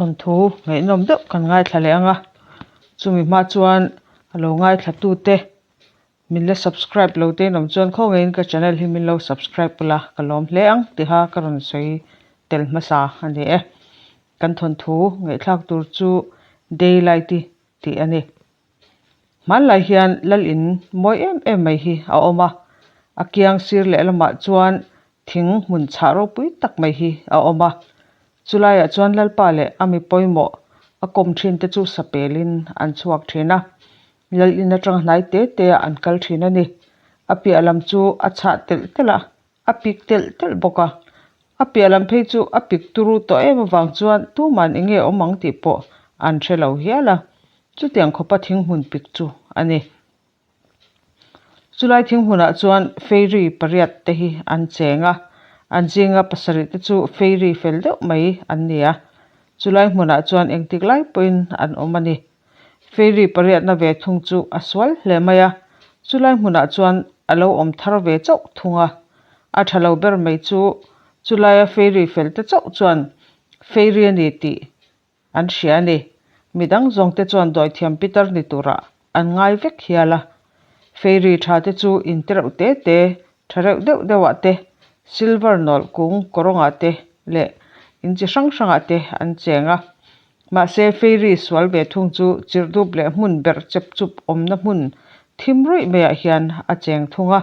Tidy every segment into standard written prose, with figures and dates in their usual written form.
Thawnthu ngaihnawm deuh kan ngaithla leh ang a, chumi hma chuan a lo ngaithla tute min la subscribe lo te in awm chuan khawngaihin ka channel hi min lo subscribe ula ka lawm hle ang tiha ka rawn sawi tel hmasa a ni e. Kan thawnthu ngaihthlak tur chu Daylight-i tih a ni. Hmanlai hian lal in mawi em em mai hi a awm a, a kiang sir leh lamah chuan thing hmun chhah ropui tak mai hi a awm a. Chulaiah chuan Lalpa leh a mi pawimawh a kawm thin te chu sapelin an chhuak thin a, lal in atang hnai te te ah an kal thin a ni. A piah lam chu a chhah telh telh a, a pik telh telh bawk a. A piah lam phei chu a pik turu tawh em avang chuan tuman eng nge awm ang tih pawh an hre lo hial a. Chutiang khawpa thinghmun pik chu a ni. Chulai thinghmunah chuan fairy pariat te hi an cheng a, an zinga pasarih te chu fairy fel deuh mai an ni a. Chulai hmunah chuan engtik lai pawhin an awm a ni. Fairy pariatna ve thung chu a sual hle mai a, chulai hmunah chuan a lo awm thar ve chauh thung a. A tha lo ber mai chu chulaia fairy fel te chauh chuan fairy a ni tih An hria a ni. Midang zawngte chuan dawithiam pitar ni turah an ngai vek hial a. Fairy tha te chu in te reuh te te, tha reuh deuh deuhah te, silver nawlh kung kawrawngah te leh in chi hrang hrangah te an cheng a. Mahse fairy sual ve thung chu chirhdup leh hmun berh chep chup awmna hmun thim ruih maiah hian a cheng thung a.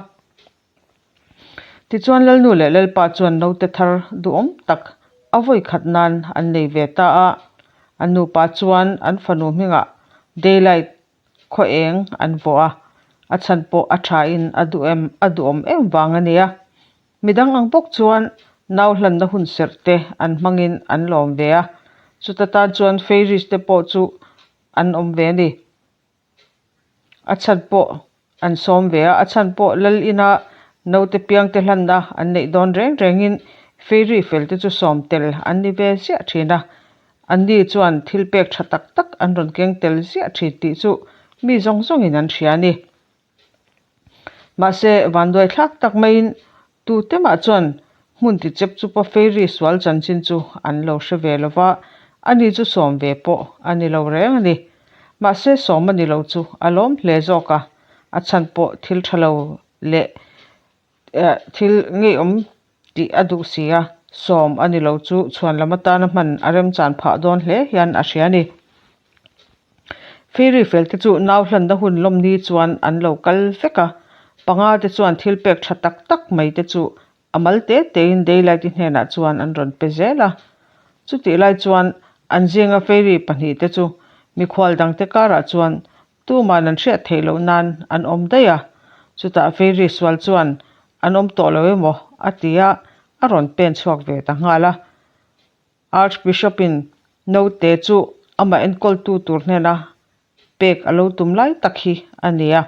Tichuan Lalnu leh Lalpa chuan naute thar duhawm tak a vawi khat nan an nei ve ta a, an nupa chuan an fanu hmingah Daylight khaw eng an vawh a, a chhan pawh a thain a duh em a duhawm em vang a nia. Midang ang bawk chuan nau hlanna hun serh te an hmangin an lawm ve a, chuta tan chuan Fairies te pawh chu an awm ve a ni. A chhan pawh an sawm ve a, a chhan pawh lal ina naute piangte hlanna an neih dawn reng rengin fairy fel te chu sawm tel an ni ve ziah thin a, anni chuan thil pek tha tak tak an rawn keng tel ziah thin tih chu mi zawng zawngin an hria a ni. Mahse, vanduai thlak tak maiin tute mah chuan hmun ti chep chupa fairy sual chanchin chu an lo hre ve lo va, ani chu sawm ve pawh a ni lo reng a ni. Mahse, sawm a ni lo chu a lawm hle zawk a, a chhan pawh thil tha lo leh thil ngeiawm tih a duh si a, sawm a ni lo chu chhuan lam atana hman a remchan phah dawn hle hian a hria a ni. Fairy fel te chu nau hlanna hun lawm ni chuan an lo kal vek a, panga te chuan thil pek tha tak tak mai te chu a mal te tein Daylight-i hnenah chuan an rawn pe zel a. Chutih lai chuan an zinga fairy pahnih te chu mikhual dangte karah chuan tuman an hriat theih loh nan an awm daih a, chutah fairy sual chuan an awm tawh lo emaw a ti a, a rawn pen chhuak ve ta nghal a. Archbishop-in naute chu amah enkawltu tur hnena pek a lo tum lai tak hi a ni a.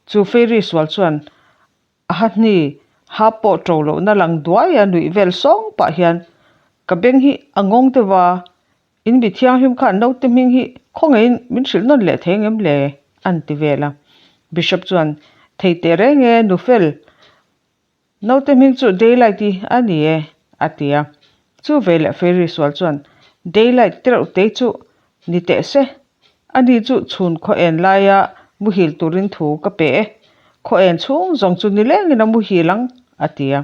Chu fairy sual chuan a ha hni ha pawh to lohna lang duai a nuih vel sawng pah hian, Ka beng hi a ngawng deuh a, in mi thianghlim khan naute hming hi khawngaihin min hrilh nawn leh thei ngem le? an ti vel a. Bishop chuan, Thei teh reng e, nufel, Naute hming chu Daylight i a ni e, a ti a. Chu veleh Fairy sual chuan, Daylight tereuh tei chu ni teh se. Ani chu chhun khaw en laia muhil turin thu ka pe e. Khaw en chhung zawng chu nilengin a muhil ang, a ti a.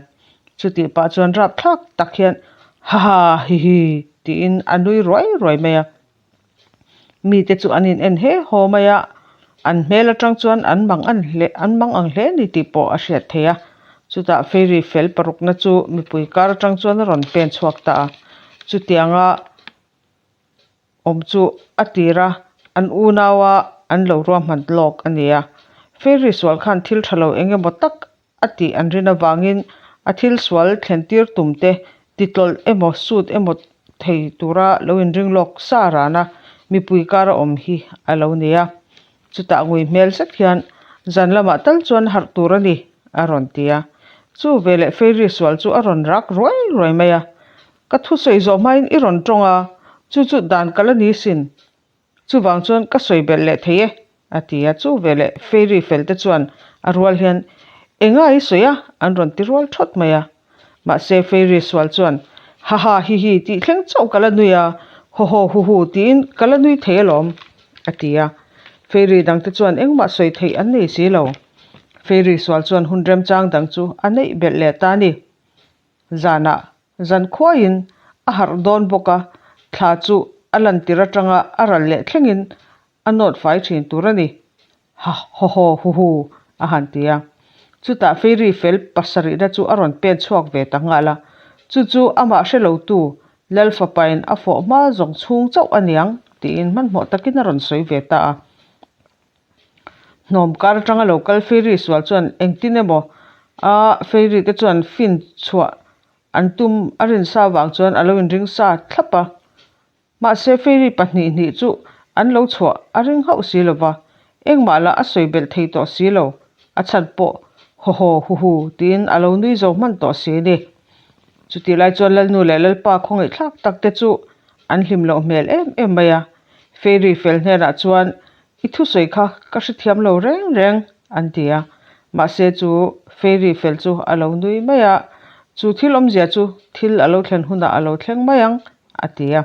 Chutih pah chuan rapthlak tak hian, Ha ha, hi hi, tiin a nui ruai ruai mai a. Mite chu an in en he haw mai a, an hmel atang chuan an mang an hle an mang ang hle ni tih pawh a hriat theih a. Chutah fairy fel parukna chu mipui kar atang chuan a rawn pen chhuak ta a. Chutianga awm chu a tir a, an unaua an lo ruahman lawk a ni a. Fairy sual khan thil tha lo eng emaw tak a tih an rin avangin a thil sual thlen tir tum te titlawlh emaw sut emaw thei tura lo inring lawk sa rana mipui kara awm hi a lo ni a. Chutah ngui hmel zet hian zan lamah tal chuan harh tur a ni a rawn ti a. Chu veleh fairy sual chu a rawn rak ruai ruai mai a. Ka thusawi zawh hmain i rawn tawng a, chu chu dan ka la ni sin. Chuvang chuan ka sawi belh leh thei e, a ti a. Chu veleh Fairy fel te chuan a rual hian, Enga i sawi a? an rawn ti rual thawt mai a. Mahse Fairy sual chuan, Ha ha, hi hi, tih thleng chauh ka la nui a, Haw haw hu hu tiin ka la nui thei alawm, a ti a. Fairy dangte chuan engmah sawi theih an nei si lo. Fairy sual chuan hun remchang dang chu a neih belh leh ta a ni. Zanah zan khuaiin a harh dawn bawk a, thla chu a lantir atanga a ral leh thlengin a nawt fai thin tur a ni. Ha haw haw hu hu a han ti a. Chutah Fairy fel pasarihna chu a rawn pen chhuak ve ta nghal a. Chu chu amah hre lotu Lal fapain a fawh hma zawng chhung chauh a niang tiin hmanhmawh takin a rawn sawi ve ta a. Hnawm kar atanga lo kal Fairy sual chuan engtin emaw a Fairy te chuan fin chhuah an tum a rinsa vang chuan a lo inring sa thlap a. Mahse, Fairy pahnihnih chu an lo chhuah a ring hauh si lo va, engmah lah a sawi belh thei tawh si lo, a chhan pawh haw haw hu hu tiin a lo nui zo hman tawh si a ni. Chutih lai chuan Lalnu leh Lalpa khawngaihthlak tak te chu an hlim loh hmel em em mai a, Fairy fel hnenah chuan I thusawi kha ka hrethiam lo reng reng, an ti a. Mahse chu Fairy fel chu a lo nui mai a, Chu thil awmzia chu thil a lo thlen hunah a lo thleng mai ang, a ti a.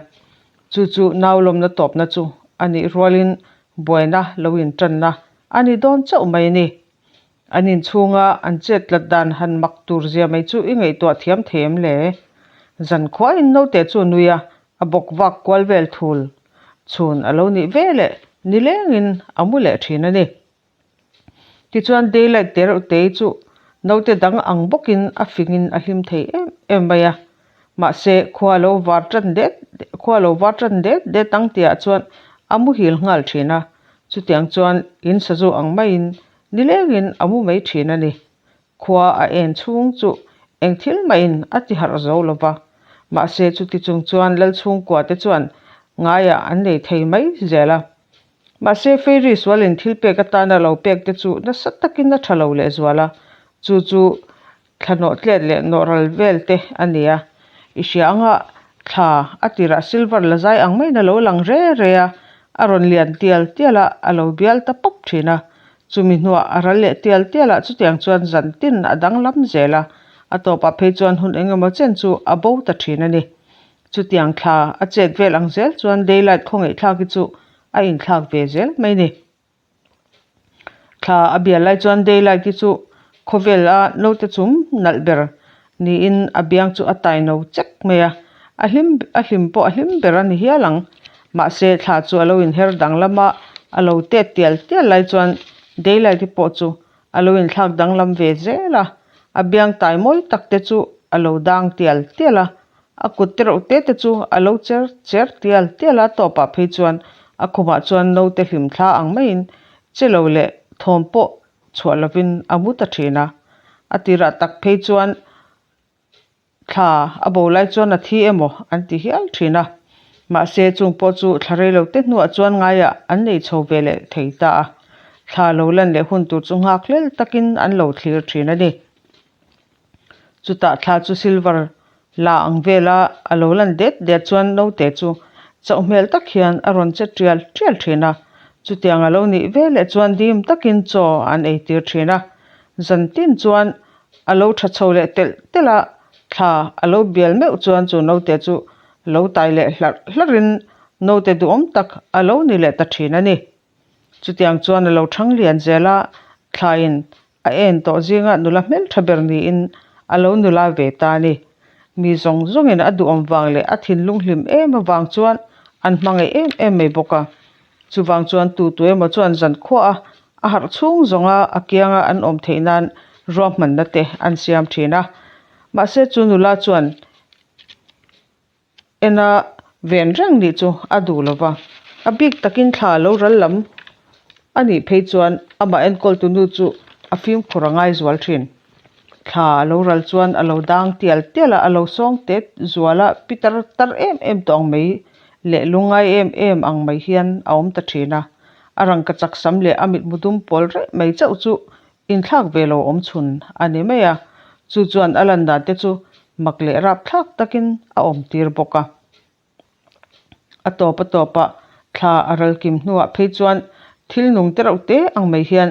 Chu chu nau lawmna tawpna chu a nih rualin buaina lo intanna a ni dawn chauh mai a ni. An inchhunga an chet tlat dan han mak tur zia mai chu i ngaihtuah thiam thei em le? Zan khuain naute chu a nui a, a bawk vak kual vel thul chhun a lo nih ve leh nilengin a mu leh thin a ni. Tichuan daylight te reuh tei chu naute dang ang bawkin a fingin a hlim thei em em mai a. Mahse khua lo var tan det khua lo var tan det det ang tihah chuan a muhil nghal thin a. Chutiang chuan in sazu ang maiin nilengin a mu mai thin a ni. Khua a en chhung chu eng thil mahin a ti harh zo lo va. Mahse chuti chung chuan Lalchhungkua te chuan ngaiah an nei thei mai zel a. Mahse Fairy sualin thil pek atana lo pek te chu nasa takin a tha lo lehzual a, chu chu thla nawh tlet leh nawh ral vel te a ni a. I hria anga thla a tirah silver la zai ang maiin a lo lang re re a, a rawn lian tial tial a, a lo bial ta pawp thin a. Chumi hnuah a ral leh tial tial a, chutiang chuan zan tin a danglam zel a, a tawpah phei chuan hun eng emaw chen chu a bo ta thin a ni. Chutiang thla a chet vel ang zel chuan daylight khawngaihthlak hi chu a inthlak ve zel mai ni. Thla a bial lai chuan daylight hi chu khawvel a naute chum nalh ber niin a biang chu a tai no chek mai a, a hlim a hlim pawh a hlim ber a ni hial ang. Mahse thla chu a lo inher danglam a, a lo tet tial tial lai chuan daylight hi pawh chu a lo inthlak danglam ve zel a, a biang tai mawi tak te chu a lo dang tial tial a, a kut te reuh te te chu a lo cher cher tial tial a, tawpah phei chuan a khumah chuan naute hlim thla ang maiin che lo leh thawm pawh chhuah lovin a mu ta thin a, a tirah tak phei chuan Thla a bo lai chuan a thi emaw an ti hial thin a, mahse chung pawh chu thla rei lo te hnuah chuan ngaiah an nei chho ve leh thei ta a, thla lo lan leh hun tur chu nghak hlel takin an lo thlir thin a ni. Chutah thla chu silver la ang vela a lo lan det det chuan naute chu chauh hmel tak hian a rawn che tial tial thin a, chutiang a lo nih veleh chuan dim takin chaw an eitir thin a, zantin chuan A lo tha chho leh telh telh a, thla a lo bial meuh chuan chu naute chu lo tai leh hlarh hlarhin naute duhawm tak a lo ni leh ta thin a ni. Chutiang chuan a lo thang lian zel a, thlain a en tawh zinga nula hmeltha ber niin a lo nula ve ta a ni. Mi zawng zawngin a duhawm vang leh a thinlung hlim em avang chuan an hmangaih em em mai bawk a. Chuvang chuan tu tu emaw chuan zankhua a a harh chhung zawnga a kianga an awm theih nan ruahmanna te an siam thin a. Mahse chu nula chuan ena ven reng nih chu a duh lo va, a bik takin thla lo ral lam a nih phei chuan amah enkawltu nu chu a fimkhur a ngai zual thin. Thla a lo ral chuan a lo dang tial tial a, a lo sawng tet zual a, pi tar tar em em tawh ang mai leh lungngai em em ang mai hian a awm ta thin a. A rangka chak sam leh a mitmu dum pawl reh mai chauh chu inthlak ve lo awm chhun a ni mai a, chu chuan a lan dan te chu mak leh rapthlak takin a awm tir bawk a. A tawp a tawpah thla a ral kim hnuah phei chuan thil nung te reuh te ang mai hian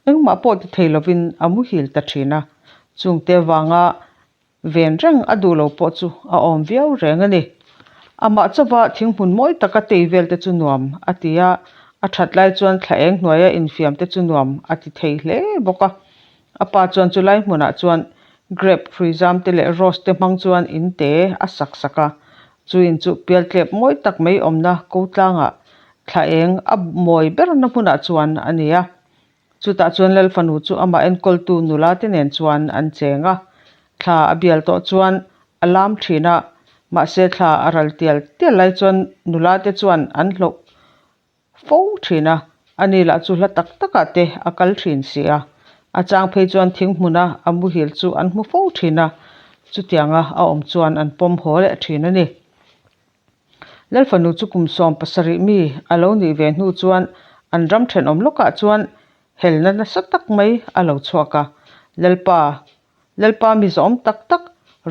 engmah pawh ti thei lovin a muhil ta thin a, chungte vanga ven reng a duh lo pawh chu a awm viau reng a ni. Amah chauva thinghmun mawi taka tei vel te chu nuam a ti a, a that lai chuan thla eng hnuaia infiam te chu nuam a ti thei hle bawk a. A pa chuan chulai hmunah chuan grape hrui zam te leh rose te hmang chuan in te a sak sak a, chu in chu pialtlep mawi tak mai awmna ko tlangah thla eng a mawi berna hmunah chuan a ni a. Chutah chuan Lal fanu chu amah enkawltu nula te nen chuan an cheng a, thla a bial tawh chuan a lam thin a, mahse thla a ral tial tial lai chuan nula te chuan an hlauh fo thin a, ani lah chu hla tak takah te a kal thin si a, a chang phei chuan thing hmuna a muhil chu an hmu fo thin a, chutianga a awm chuan an pawm haw leh thin a ni. Lalfanu chu kum 70 mi a lo nih ve hnu chuan an ram thenawm lawkah chuan helna nasa tak mai a lo chhuak a, Lalpa, Lalpa mi zawm tak tak,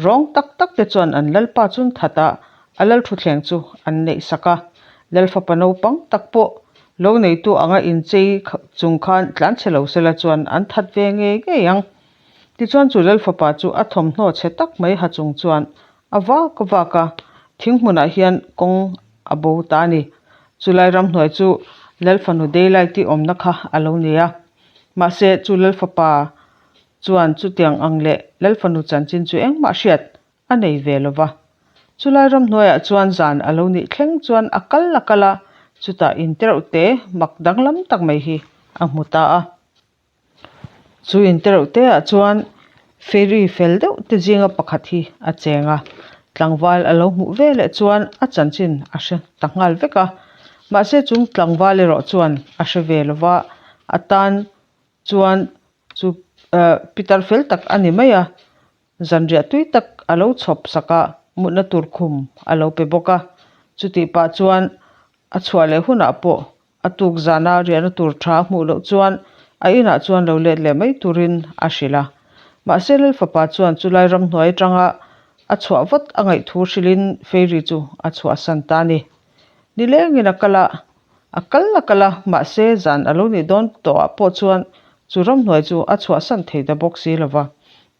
rawng tak tak te chuan an Lalpa chun that a, a Lalthuthleng chu an neih sak a. Lalfapa naupang tak pawh lo neitu anga inchei chung khan tlanchhe lo sela chuan an that ve ngei ngei ang. Tichuan chu Lalfapa chu a thawmhnaw chhe tak mai ha chung chuan A vak vak a, thing hmunah hian kawng a bo ta a ni. Chulai ramhnuai chu Lalfanu Daylight-i awmna kha a lo ni a. Mahse, chu Lalfapa chuan chutiang ang leh Lalfanu chanchin chu engmah hriat a nei ve lo va. Chulai ramhnuaiah chuan zan a lo nih thleng chuan a kal a kal a, chutah intereuh te mak danglam tak mai hi a hmu ta a. Chu in te reuh te ah chuan fairy fel deuh te zinga pakhat hi a cheng a tlangval a lo hmuh ve leh chuan a chanchin a hre ta nghal vek a mahse chung tlangval erawh chuan a hre ve lo va a tan chuan chu ah pitar fel tak a ni mai a. Zanriah tui tak a lo chhawp sak a, mutna tur khum a lo pe bawk a. Chutih pah chuan a chhuah leh hunah pawh a tuk zana riahna tur tha a hmuh loh chuan a inah chuan lo let leh mai turin a hrilh a. Mahse Lalfapa chuan chulai ramhnuai atanga a chhuah vat a ngaih thu hrilhin Fairy chu a chhuahsan ta a ni. Nilengin a kal a, a kal a kal a, mahse zan a lo nih dawn tawhah pawh chuan chu ramhnuai chu a chhuahsan thei ta bawk si lova.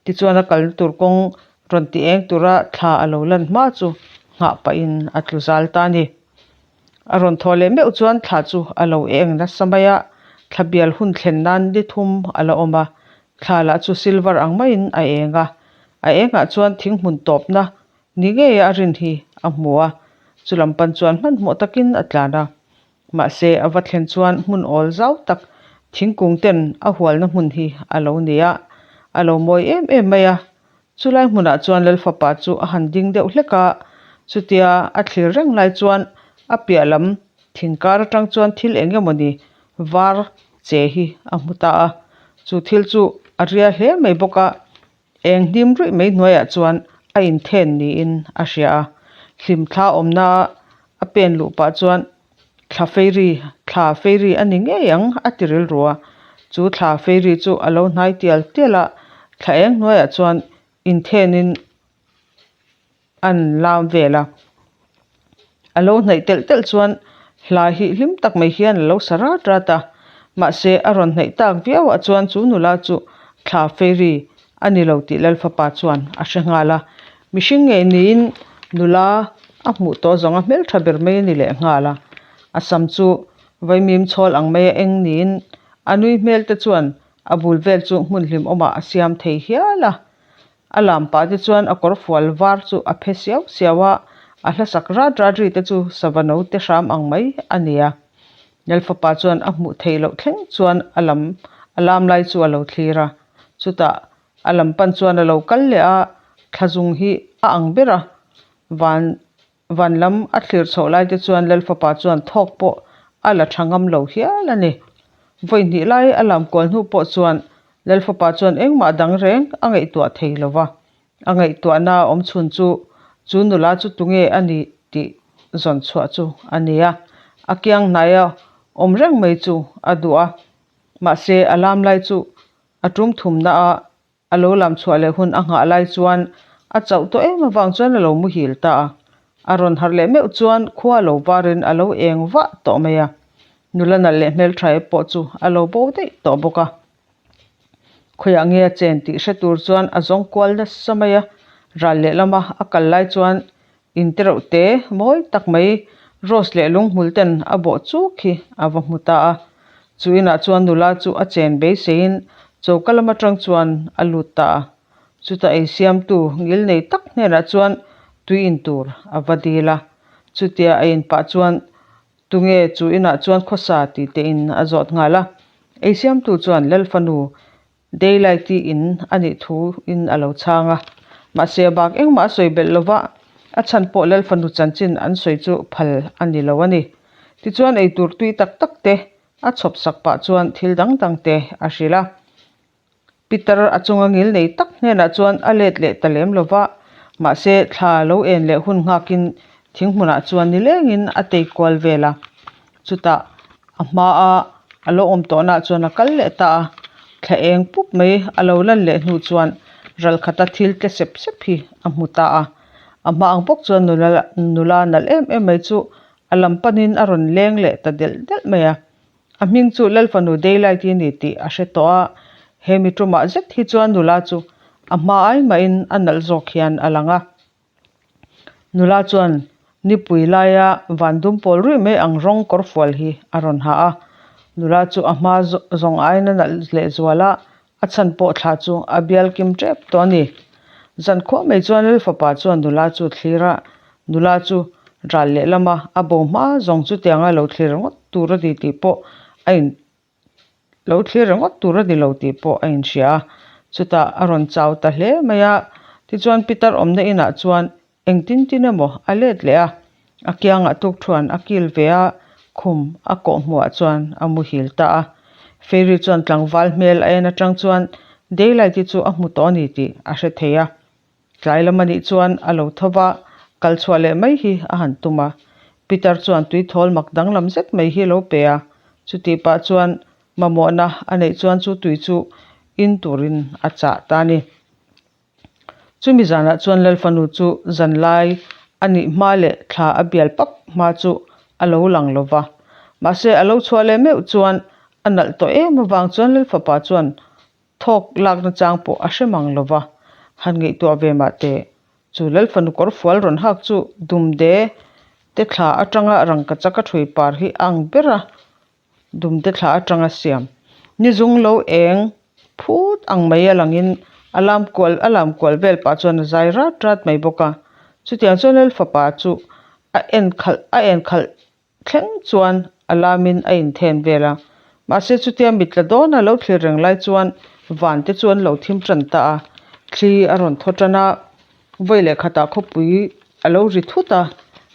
Tichuan a kalna tur kawng rawn ti eng tura thla a lo lan hma chu nghah pahin a tlu zal ta a ni. A rawn thawh leh meuh chuan thla chu a lo eng nasa mai a, thla bial hun thlen nan ni thum a la awm a, thla lah chu silver ang maiin a eng a, a engah chuan thing hmun tawpna ni ngeia a rin hi a hmu a, chulam pan chuan hmanhmawh takin a tlan a. Mahse, a va thlen chuan hmun awl zau tak thingkung ten a hualna hmun hi a lo ni a, a lo mawi em em mai a. Chulai hmunah chuan Lalfapa chu a han ding deuh hlek a, chutia a thlir reng lai chuan a piah lam thing kar atang chuan thil eng emawni var che hi a hmu ta a. Chu thil chu a ria hle mai bawk a, Eng hnim ruih mai hnuaiah chuan a inthen niin a hria a, hlimthla awmna a pen luh pah chuan thla feiri, thla feiri a ni ngei ang a ti rilru a, chu thla feiri chu a lo hnai tial tial a, thla eng hnuaiah chuan inthenin an lam vel a. A lo hnaih telh telh chuan hla hi hlim tak mai hian a lo sa rat rat a, mahse a rawn hnaih tak viau ah chuan chu nula chu thla fairy a ni lo tih Lalfapa chuan a hre nghal a, mihring ngei niin nula a hmuh tawh zawng a hmeltha ber mai a ni leh nghal a, a sam chu vaimim chhawl ang mai a eng niin a nui hmel te chuan a bul vel chu hmun hlimawmah a siam thei hial a. A lam pah te chuan a kawr fual var chu a phe siau siau a, a hla sak rat rat ri te chu sava no te hram ang mai a ni a. Lalfapa chuan a hmuh theih loh thleng chuan a lam a lam lai chu a lo thlir a, chutah a lam pan chuan a lo kal leh a, thla zung hi a ang ber a, van Van lam a thlir chhoh lai te chuan Lalfapa chuan thawk pawh a la tha ngam lo hial a ni. Vawi hnih lai a lam kual hnu pawh chuan Lalfapa chuan engmah dang reng a ngaihtuah thei lo va. A ngaihtuahna a awm chhun chu chu nula chu tunge a ni tih zawn chhuah chu a ni a. A kiang hnaia awm reng mai chu a duh a. Mahse a lam lai chu a tum thumna a A lo lam chhuah leh hun a nghah lai chuan a chauh tawh em avang chuan a lo muhil ta a. A rawn harh leh meuh chuan khua lo varin a lo eng vah tawh mai a. Nula nalh leh hmelthae pawh chu a lo bo daih tawh bawk a. Khawiah nge a chen tih hre tur chuan a zawng kual nasa mai a. Ral leh lama a kal lai chuan. In te reuh te mawi tak mai rose leh lunghmul ten a bawh chuk hi a va hmu ta a. Chu inah chuan nula chu a chen beiseiin choka lam atang chuan a lut ta a. Chutah ei siamtu ngil nei tak hnenah chuan tui in tur a va dil a. Chutia a in pah chuan tunge chu inah chuan khawsa tih te in a zawt nghal a. Ei siamtu chuan Lalfanu Daylight-i in a nih thu in a lo chhang a. Mahse a bak engmah a sawi belh lova, a chhan pawh Lalfanu chanchin an sawi chu phal a ni lo a ni. Tichuan eitur tui tak tak te a chhawp sak pah chuan thil dang dang te a hrilh a. Peter a chunga ngil nei tak hnenah chuan a let leh ta lem lova, mahse thla lo en leh hun nghakin thing hmunah chuan nilengin a tei kual vel a. Chutah a hmaa a lo awm tawhnaah chuan a kal leh ta a, thla eng pup mai a lo lan leh hnu chuan ral khata thil tle sep sep hi a hmu ta a. A hma ang bawk chuan nula nula nalh em em mai chu a lam panin a rawn leng leh ta delh delh mai a. A hming chu Lalfanu Daylight-i a ni tih a hre tawh a, he mi tumah zet hi chuan nula chu a hma ai mahin a nalh zawk hian a lang a. Nula chuan nipui laia van dum pawl ruih mai ang rawng kawr fual hi a rawn ha a, nula chu a hma zawng aiin a nalh leh zual a, a chhan pawh thla chu a bial kim tep tawh a ni. Zan khuah mai chuan Lalfapa chuan nula chu thlir a, nula chu ral lehlam a, a bo hma zawng chutianga lo thlir ringawt tur a ni tih pawh a in lo thlir ringawt tur a ni lo tih pawh a inhria a, chutah a rawn chau ta hle mai a, tichuan Pitar awmna inah chuan engtin tin emaw a let leh a, a kiangah tukthuan a kil ve a, khum a kawh hmuhah chuan a muhil ta a. Fairy chuan tlangval hmel a en atang chuan Daylight-i chu a hmu tawh a ni tih a hre thei a. Tlai lam anih chuan a lo tho va, kal chhuah leh mai hi a han tum a. Peter chuan tuithawl mak danglam zet mai hi a lo pe a, chutih pah chuan mamawhna a neih chuan chu tui chu in turin a chah ta a ni. Chumi zanah chuan Lalfanu chu zanlai a nih hma leh thla a bial pap hma chu a lo lang lo va. Mahse a lo chhuah leh meuh chuan a nalh tawh em avang chuan Lalfapa chuan Thawk lakna chang pawh a hre mang lo va, han ngaihtuah ve mah teh. Chu Lalfanu kawr fual rawn hak chu Dumde te thla atanga rangkachak a thui par hi a ang ber a, Dumde thla atanga siam ni zung lo eng phut ang mai a langin a lam kual a lam kual vel pah chuan a zai rat rat mai bawk a. Chutiang chuan Lalfapa chu a en khalh a en khalh Thleng chuan a lamin a inthen vel a, mahse chutia mitla dawna lo thlir reng lai chuan van te chu an lo thim tan ta a, thli a rawn thaw tan a, vawi leh khatah khawpui a lo ri thut a,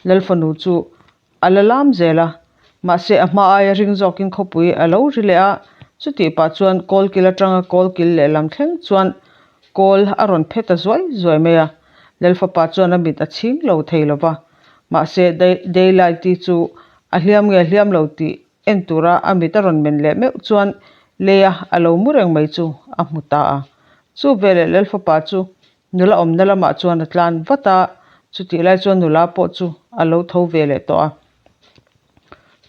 Lalfanu chu a la lam zel a, mahse a hma aia ring zawkin khawpui a lo ri leh a, chutih pah chuan kawlkil atanga kawlkil lehlam thleng chuan kawl a rawn phe ta zuai zuai mai a, Lalfapa chuan a mit a chhing lo thei lo va. Mahse, Daylight-i chu a hliam nge hliam lo tih en tura a mit a rawn men leh meuh chuan leia a lo mu reng mai chu a hmu ta a. Chu veleh Lalfapa chu nula awmna lamah chuan a tlan vat a, chutih lai chuan nula pawh chu a lo tho ve leh tawh a.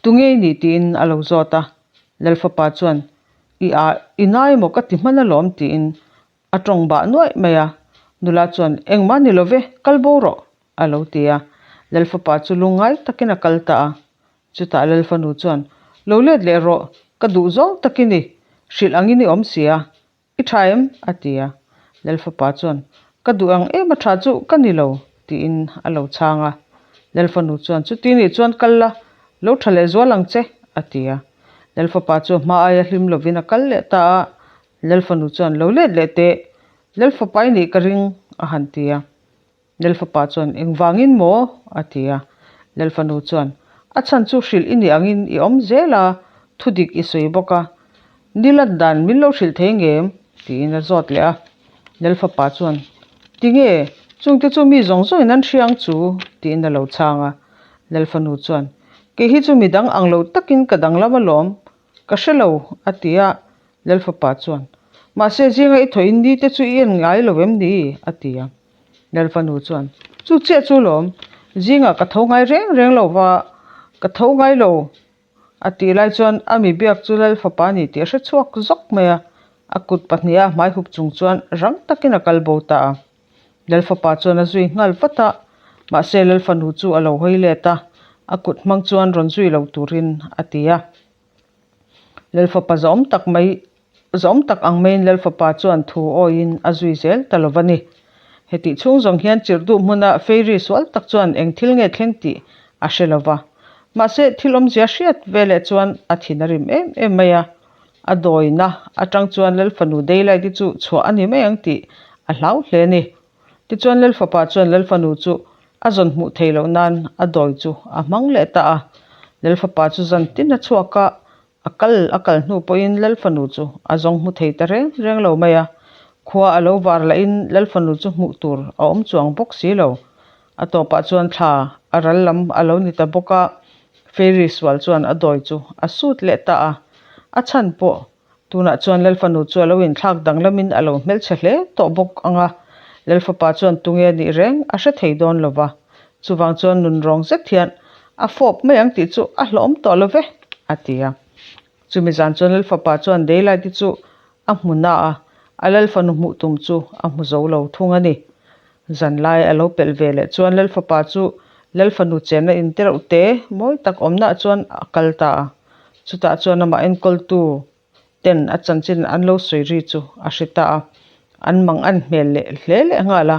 Tunge i nih tiin a lo zawt a. Lalfapa chuan, I a, i nai maw ka ti hman alawm tiin a tawng bah nuaih mai a. Nula chuan, Engmah ni lo ve, kal bo rawh. A lo ti a, Lalfapa chu lungngai takin a kal ta a. Chutah Lalfanu chuan, Lo let leh rawh, ka duh zawng takin i hrilh angin i awm si a, i tha em? a ti a. Lalfapa chuan, Ka duh ang em a tha chu ka ni lo, tiin a lo chhang a. Lalfanu chuan, Chuti nih chuan kal la, lo tha leh zual ang che, a ti a. Lalfapa chu a hma aia hlim lovin a kal leh ta a. Lalfanu chuan, Lo let leh teh, Lalfapa i nih ka ring, a han ti a. Lalfapa chuan, Engvangin maw? a ti a. Lalfanu chuan, A chhan chu hrilh i nih angin i awm zel a, thu dik i sawi bawk a. Ni lan dan min lo hrilh thei ngem? tiin a zawt leh a. Lalfapa chuan, Tinge, chungte chu mi zawng zawngin an hria ang chu? tiin a lo chhang a. Lalfanu chuan, Kei hi chu midang ang lo takin ka danglam alawm, ka hre lo, a ti a. Lalfapa chuan, Mahse zinga i thawhin ni te chu i en ngai lo em ni? a ti a. Lalfanu chuan, Chu chiah chu lawm, zingah ka tho ngai reng reng lo va, ka tho ngai lo, a tih lai chuan a mi biak chu Lalfapa a ni tih a hre chhuak zawk mai a, a kut pahniha hmai hup chung chuan rang takin a kal bo ta a. Lalfapa chuan a zui nghal vat a, Mahse Lalfanu chu a lo hawi let a, a kut hmang chuan rawn zui lo turin a ti a. Lalfapa zawm tak mai zawm tak ang maiin Lalfapa chuan thu awiin a zui zel ta lo va ni. Hetih chhung zawng hian chirhduh hmuna fairy sual tak chuan eng thil nge thleng tih a hre lo va. Mahse thil awmzia hriat veleh chuan a thin a rim em em mai a. A dawina atang chuan Lalfanu Daylight-i chu chhuah a ni mai ang tih a hlau hle a ni. Tichuan Lalfapa chuan Lalfanu chu a zawn hmuh theih loh nan a dawi chu a hmang leh ta a. Lalfapa chu zan tin a chhuak a, a kal a kal hnu pawhin Lalfanu chu a zawng hmu thei ta reng reng lo mai a. Khua a lo var lahin Lalfanu chu hmuh tur a awm chuang bawk si lo. A tawpah chuan thla a ral lam a lo ni ta bawk a, Fairy sual chuan a dawi chu a sut leh ta a. A chhan pawh Tunah chuan Lalfanu chu a lo inthlak danglamin a lo hmelchhe hle tawh bawk ang a, Lalfapa chuan tunge a nih reng a hre thei dawn lo va, chuvang chuan nun rawng zet hian a fawp mai ang tih chu a hlawhawm tawh lo ve, a ti a. Chumi zan chuan Lalfapa chuan Daylight-i chu a hmu na a, a Lalfanu hmuh tum chu a hmu zo lo thung a ni. Zanlai a lo pelh ve leh chuan Lalfapa chu Lalfanu chenna in te reuh te mawi tak awmnaah chuan a kal ta a. Chutah chuan amah enkawltu ten a chanchin an lo sawi ri chu a hre ta a, an mang an hmel leh hle leh nghal a.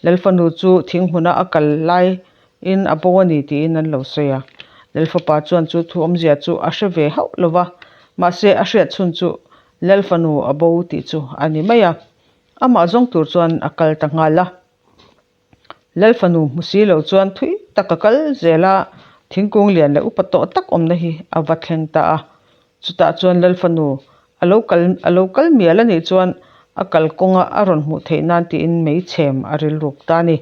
Lalfanu chu thing hmuna a kal laiin a bo a ni tiin an lo sawi a. Lalfapa chuan chu thu awmzia chu a hre ve hauh lo va, mahse a hriat chhun chu Lalfanu a bo tih chu a ni mai a. Amah zawng tur chuan a kal ta nghal a. Lalfanu hmu si lo chuan thui tak a kal zel a, thingkung lian leh upa tawh tak awmna hi a va thleng ta a. Chutah chuan Lalfanu a lo kal a lo kal mial a nih chuan a kalkawnga a rawn hmuh theih nan tiin meichhem a rilruk ta a ni.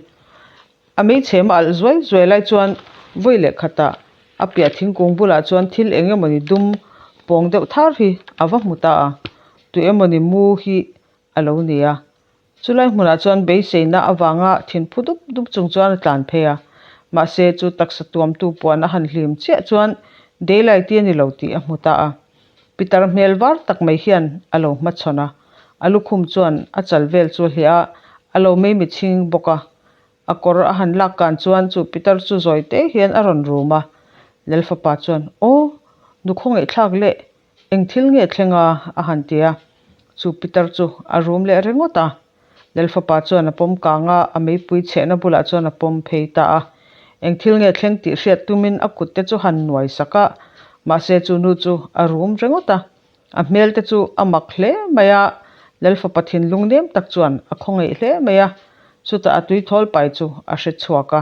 A meichhem a alh zuai zuai lai chuan vawi leh khatah a piah thingkung bulah chuan thil eng emawni dum pawng deuh thar hi a va hmu ta a, tu emawni mu hi a lo ni a. Chulai hmunah chuan beiseina avanga thinphu dup dup chung chuan a tlan phei a, mahse chu taksa tuamtu puan a han hlim chiah chuan Daylight-i a ni lo tih a hmu ta a. Pitar hmel var tak mai hian a lo hmachhawn a, a lukhum chuan a chal vel chu a hliah a, a lo mei mitchhing bawk a. A kawr a han lak kan chuan chu pitar chu zawi te hian a rawn rum a. Lalfapa chuan, Aw, nu khawngaihthlak leh Eng thil nge thleng a? a han ti a. Chu Pitar chu a rum leh ringawt a. Lalfapa chuan a pawm kang a, a meipui chhehna bulah chuan a pawm phei ta a. Eng thil nge thleng tih hriat tumin a kut te chu han nuai sak a, mahse chu nu chu a rum ringawt a. A hmel te chu a mak hle mai a, Lalfapa thinlung nem tak chuan a khawngaih hle mai a. Chutah a tuithawl pai chu a hre chhuak a.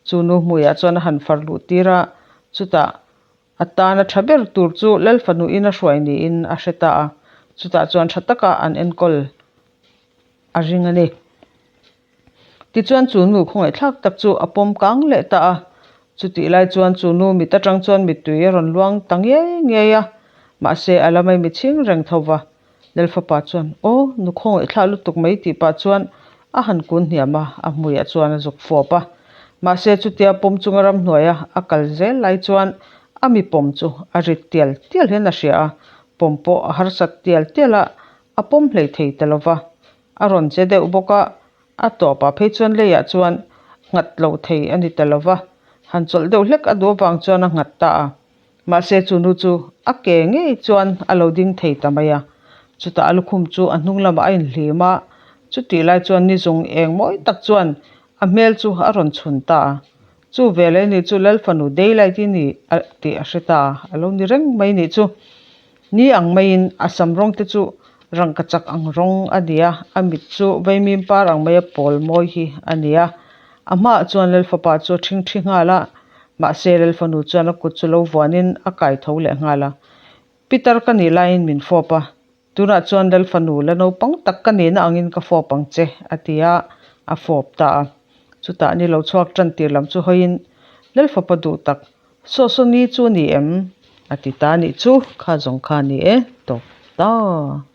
Chu nu hmuiah chuan a han far luh tir a, chutah A tana tha ber tur chu Lalfanuin a hruai niin a hre ta a, chutah chuan tha taka an enkawl a ring a ni. Tichuan chu nu khawngaihthlak tak chu a pawm kang leh ta a, chutih lai chuan chu nu mit atang chuan mittui a rawn luang ta ngei ngei a, mahse a la mai mitchhing reng tho va. Lalfapa chuan, Aw, nu khawngaihthlak lutuk mai tih pah chuan a han kun hniam a, a hmuiah chuan a zuk fawp a. Mahse chutia pawm chunga ramhnuaia a kal zel lai chuan a mi pawm chu a rit tial tial hian a hria a, pawm pawh a harsat tial tial a, a pawm hlei thei ta lo va. A rawn che deuh bawk a, a tawpah phei chuan leiah chuan nghat lo thei a ni ta lo va, han chawlh deuh hlek a duh avang chuan a nghat ta a. Mahse chu nu chu a ke ngei chuan a lo ding thei ta mai a, chutah a lukhum chu a hnung lamah a inhlim a, chutih lai chuan ni zung eng mawi tak chuan a hmel chu a rawn chhun ta a, chu veleh ni chu Lalfanu Daylight i ni tih a hre ta a, a lo ni reng mai nih chu. Ni ang maiin a sam rawng te chu rangkachak ang rawng a ni a, a mit chu vaimim par ang maia pawl mawi hi a ni a. A hmaah chuan Lalfapa chu a ṭhingṭhi nghal a, mahse Lalfanu chuan a kut chu lo vuanin a kai tho leh nghal a. Pitar ka nih laiin min fawp a, tunah chuan Lalfanu la naupang tak ka nihna angin ka fawp ang che, a ti a, a fawp ta a. Chutah ni lo chhuak ṭan tir lam chu hawiin Lalfapa duh tak, Saw saw ni chu ni em? A ti ta nih chu, kha zawng kha ni e, tawp ta.